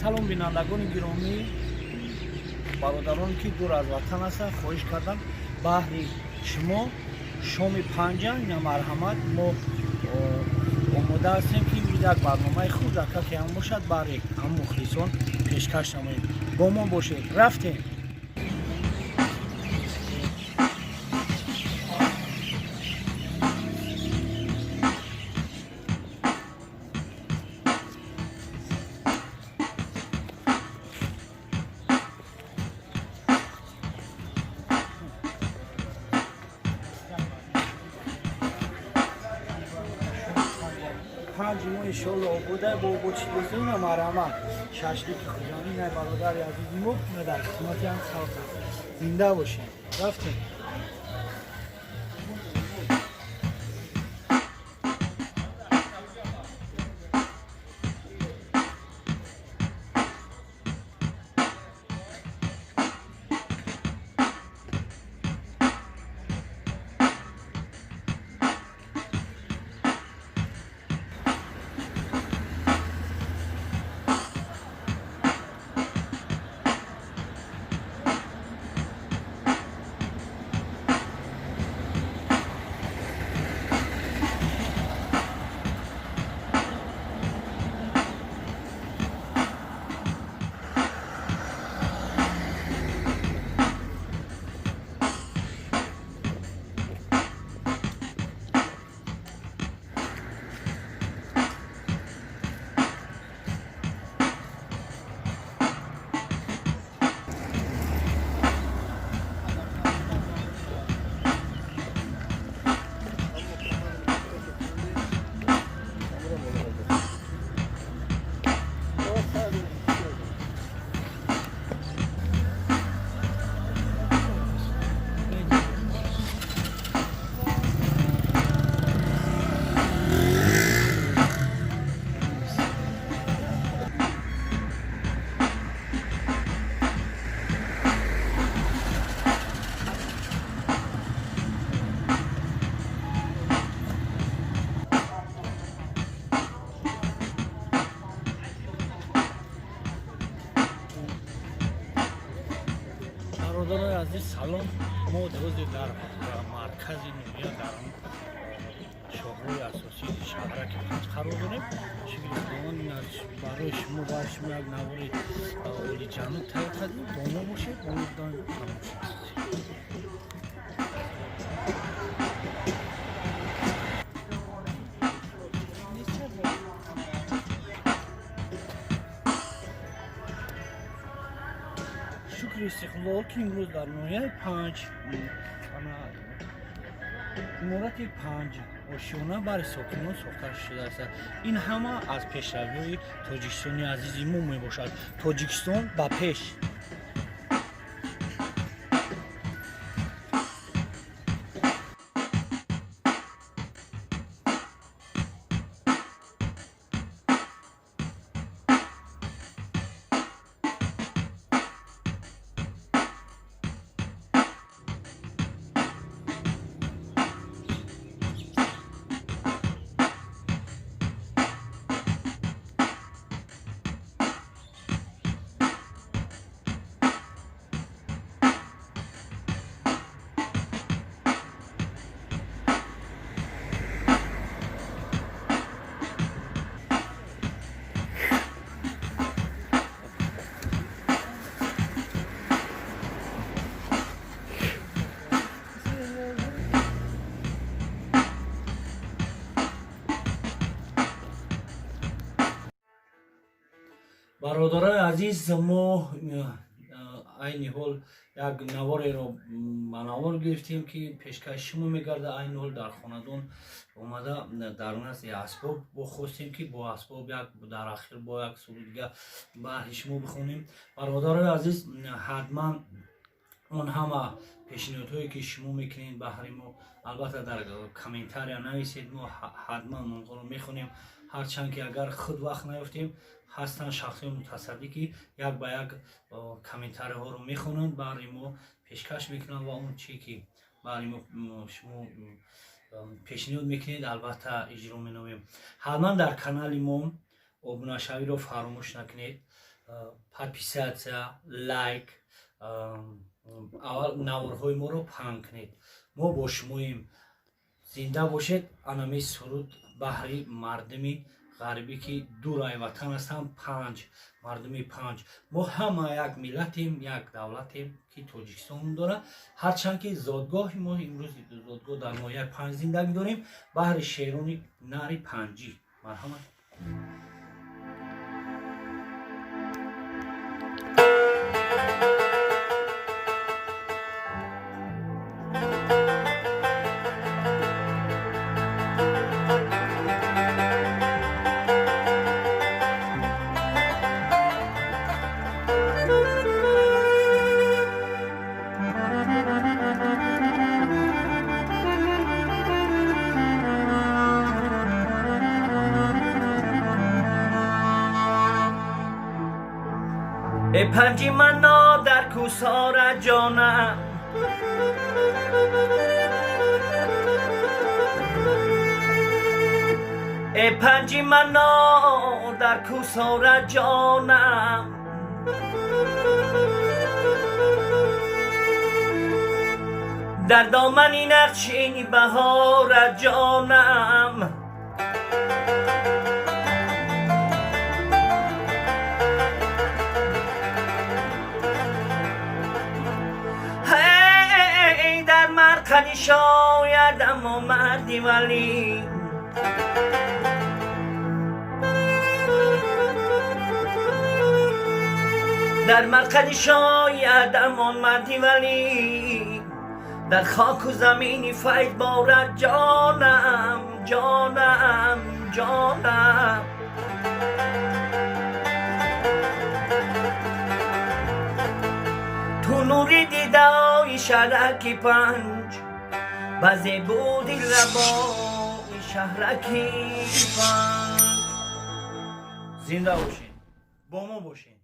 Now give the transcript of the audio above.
Салом, бинандагони гиромӣ, бародарон, ки дур аз ватан ҳастанд, хоҳиш кардам баҳри шумо шоми панҷа ина марҳамат. Мо омода ҳастем, ки як барномаи хуб дар кафе ҳам бошад, баҳри ҳам мухлисон пешкаш намоем. Бо мо бошед. Рафтем. Панҷ мо иншоалло обода бо ободшидозуна. Марҳамат, шашлики хуҷанӣ най, бародари азизи мо, дар хизмати ҳам халқ аст. Зинда бошем. Рафтем. Бародарои азиз, салом. Мо рӯзе дар маркази ноҳия, дар шоҳрои асосии шаҳраки Панҷ қарор дорем. Шукри Худованд, барои шумо, барои шумо як навори олиҷаноб тайёр кардем. Бо мо бошед, бо мо тамошо. Шукри истиқлол, ки имрӯз дар ноҳияи Панҷ иморати панҷ ошёна барои сокинон сохта шудааст. Ин ҳама аз пешравиҳои Тоҷикистони азизи мо мебошад. Тоҷикистон ба пеш! Бародарои азиз, мо айни ҳол як навореро ба навор гирифтем, ки пешкаши шумо мегардад. Айни ҳол дар хонадон омада, дар назди асбоб хостем, ки бо асбоб як дар ахир бо як суруд дига баҳри шумо бихонем. Бародарои азиз, ҳатман Он ҳама пешниҳодҳое, ки шумо мекунед баҳри мо, албатта, дар комментария нависед, мо ҳатман онҳоро мехонем. Ҳарчанд ки агар худ вақт наёфтем, ҳастанд шахсҳои мутасаддӣ, ки як ба як комментариҳоро мехонанд, баҳри мо пешкаш мекунанд ва он чие, ки баҳри мо шумо пешниҳод мекунед, албатта, иҷро менамоем. Ҳатман дар канали мо обунашавиро фаромӯш накунед, подписаться, лайк, аввал наворҳои моро паҳн кунед. Мо бо шумоем, зинда бошед. Анами суруд баҳри мардуми ғарибӣ, ки дур ай ватан ҳастанд, Панҷ, мардуми Панҷ. Мо ҳама як миллатем, як давлатем, ки Тоҷикистон дорад. Ҳарчанд ки зодгоҳи мо имрӯз зодгоҳ дар ноҳияи Панҷ зиндагӣ дорем. Баҳри шерони нари панҷӣ, марҳамат. Э Панҷи, мано дар кӯсора ҷонам, э Панҷи, мано дар кӯсора ҷонам, дар домани нақшини баҳора ҷонам. Дар марқади шояд, аммо марди валӣ, дар марқади шояд, аммо марди валӣ, дар хоку замини файз борад ҷонам, ҷонам, ҷонам. Ту нури дидаи шаҳраки Панҷ, ба зебуди лабои шаҳраки Панҷ. Зинда бошед, бо мо бошед.